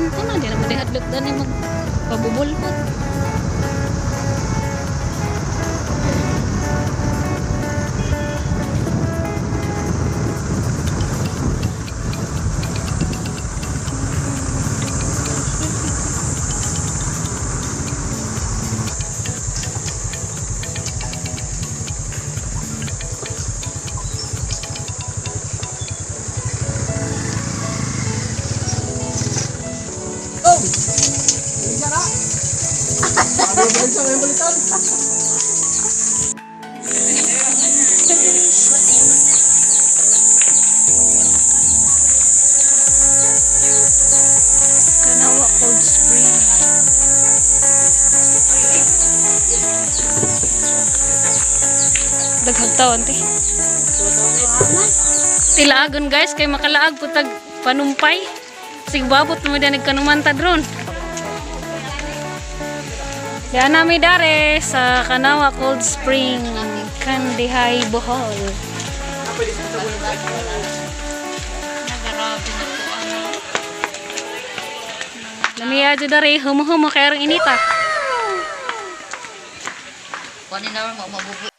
din ko na. Di naman di hadlok dani magpabubulhot. Oh! Isa na! Ano ba sa ngayon balitan? Kanawa Cold Spring. Daghag taon, te. Tilaagon guys, kay makalaag putag panumpay. Sigbabot mo din nagkanumanta dron. Diyan nami dare sa Kanawa Cold Spring, Kandihay, Bohol. Nagarabi na po ano. Lamiya jud dare, humuhumo kay arang inita. Kunin na mo mabubuo.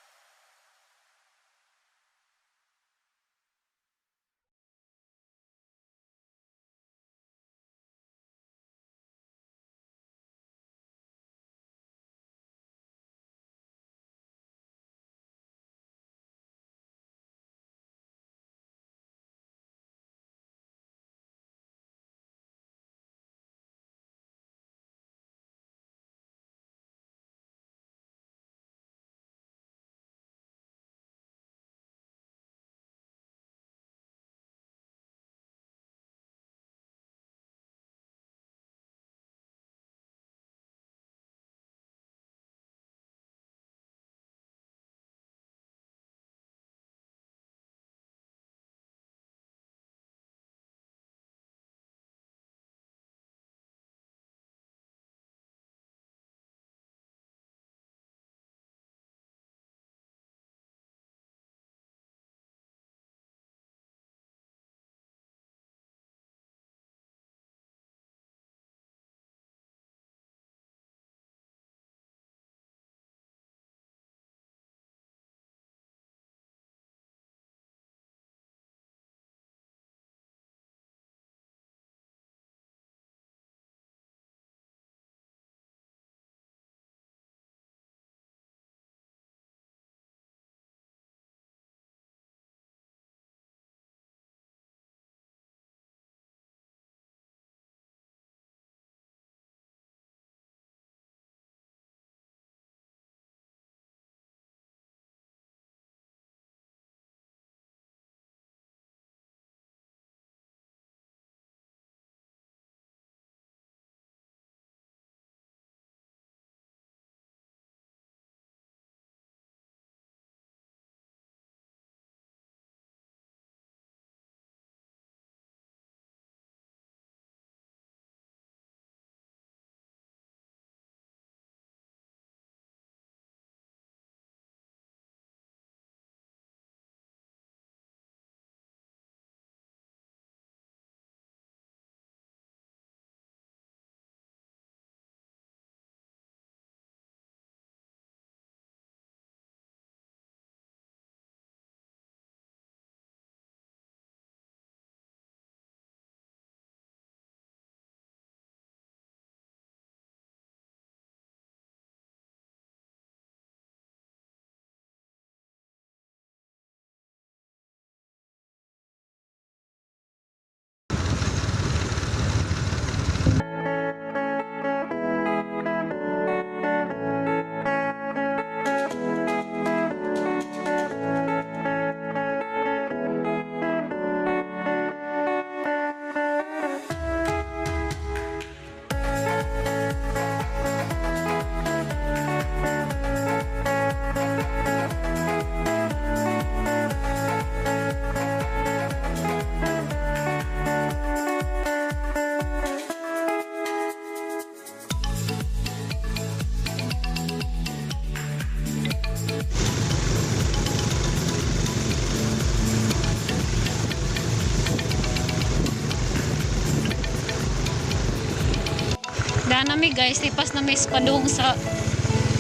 Daan nami, guys, lipas na may padung sa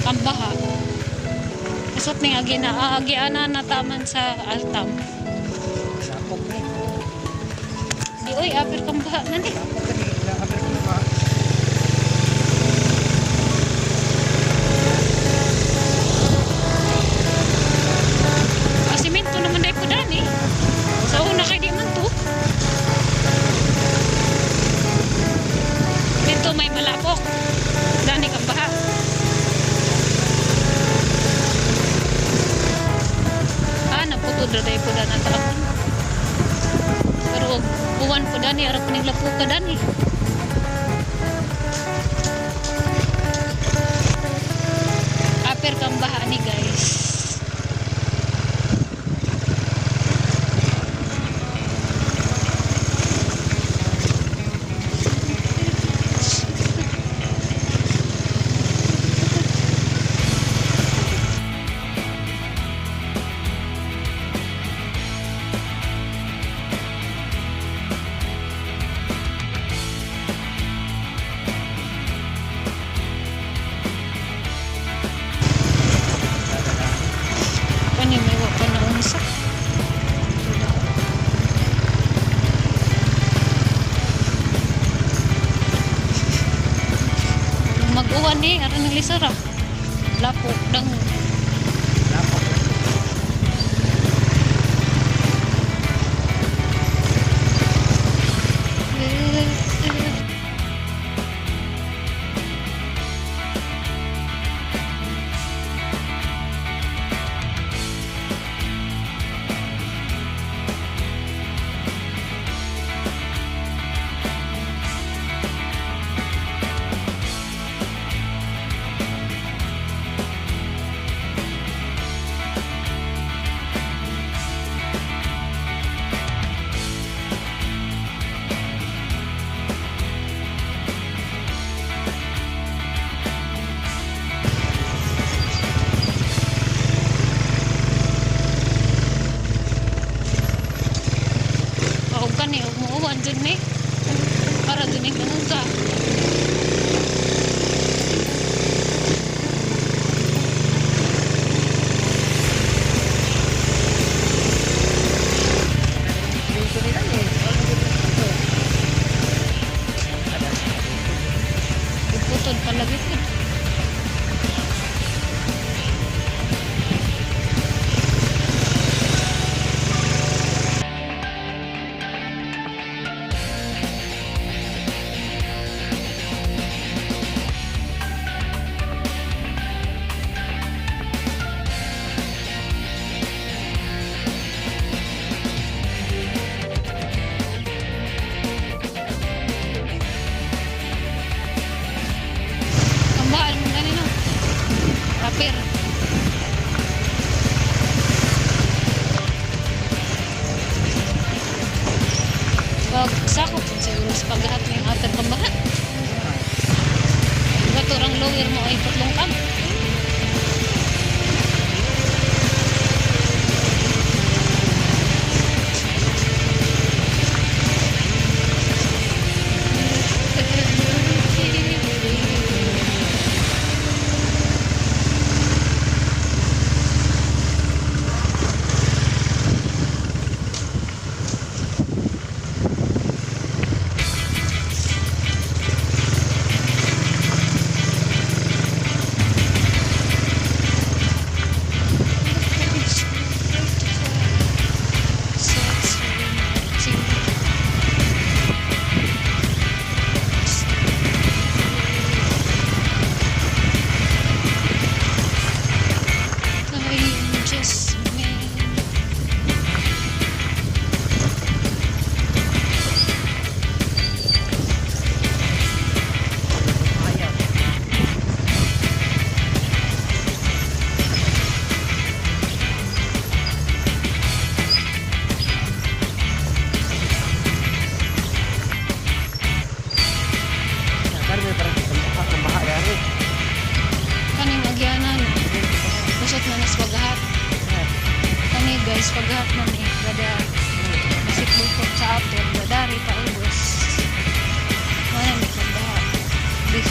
Kambaha. Usot ning agi na agiana na taman sa Altam. Sapok ni. Di oy, apir Kambaha man eh. Sapok ka ni. Nakapir ko na ba? Ah, simento naman dahil po dani. Sa una kay di man to. Dito may malapok. Dani kang baha. Ah, naputod ra dahil po dani taon. Pero uwan po dani, ara po ning lapuka dani. Aper kang baha ni, guys. Kani may wa pa na unsa. Mag-uwan eh, aron ng lisura. Lapok dang Lapok. Og kani og muuwan jud ni. Para jud ning ka. Dito nila eh. Putod palagi pud. Tambaan mo gani no. Papir. Pag sakop pud siguro sa paglahat ng ater kambaha. Gaturang lower mo ay putlong kam. I'm just man. Ayaw. Karne parang ang baha dari. Kaning agyanan. Kusot na nas paghat. Kani, guys, paghat man eh. Gada basikbol ko sa aton. Gadari paubos. Wala ni kambaha. Bis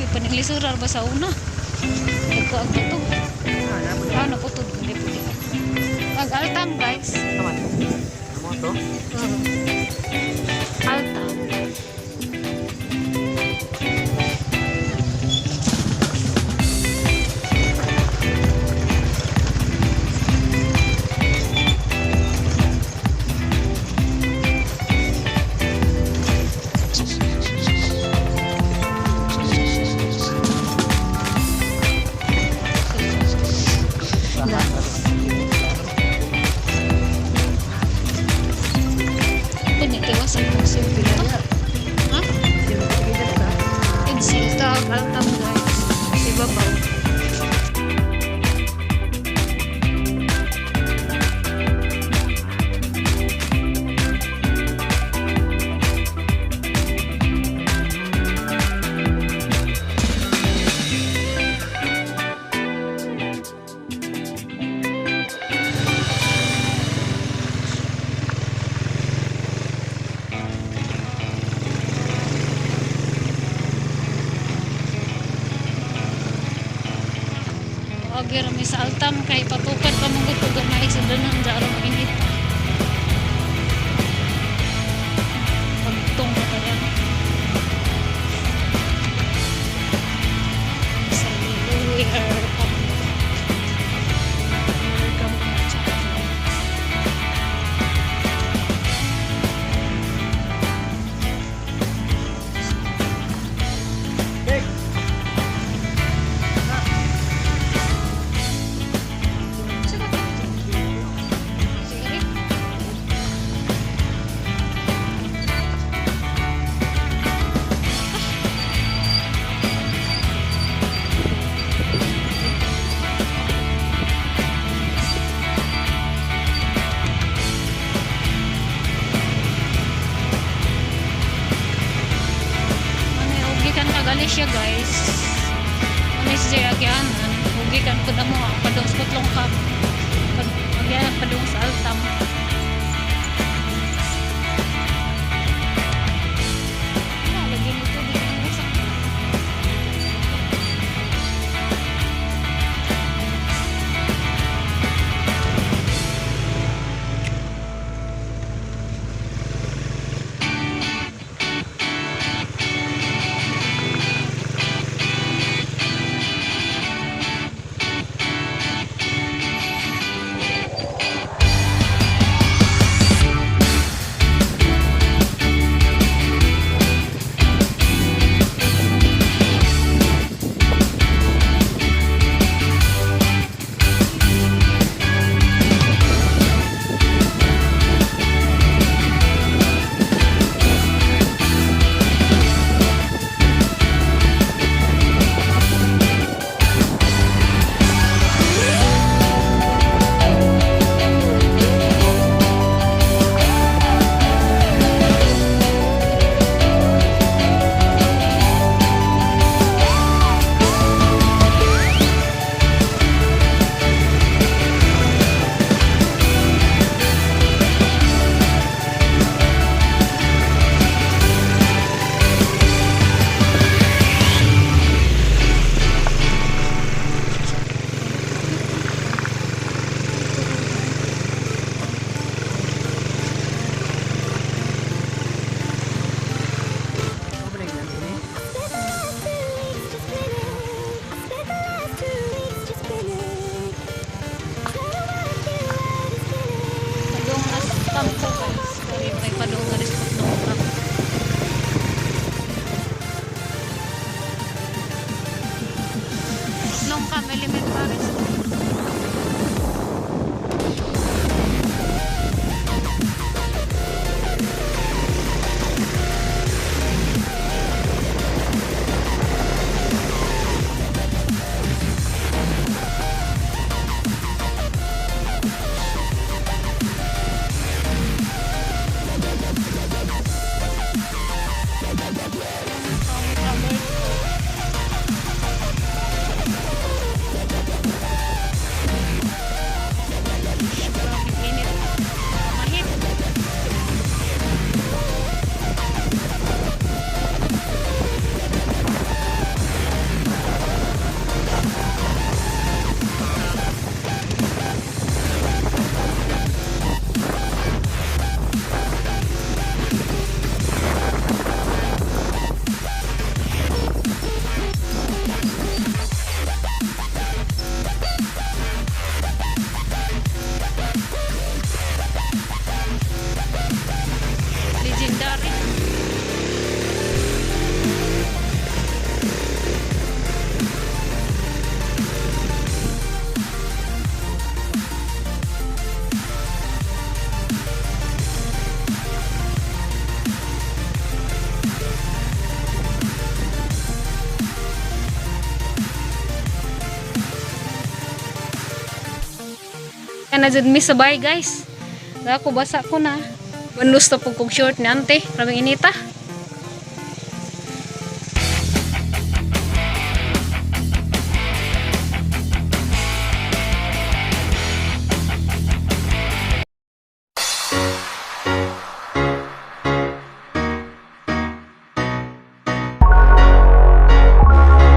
Paniglisurar ba sa una? Ito ang bato. Ano po to? Hindi po dito. Pag altam, guys. Naman. Ano to? Altam. Panitiwasan po siya dito. Ha? Insulta ang altam, guys. Si babaw. Agi ra mi sa altam kay patukad pa mong gud gamay sa danan daro mainit. Pagtong na tayo. Sa we are up. Welcome to China. Sige. Ano yung ugikan kag Alicia, guys. Ano siya agyanan. Ugikan ko na mo padung sa putlong ka. Pag agyanan padung sa altam. Wala, lagi nito di ang usak. Na jud mi sa bahay, guys. Ako basa ko na. Banlos na po kog short ni ante. Grabeng inita.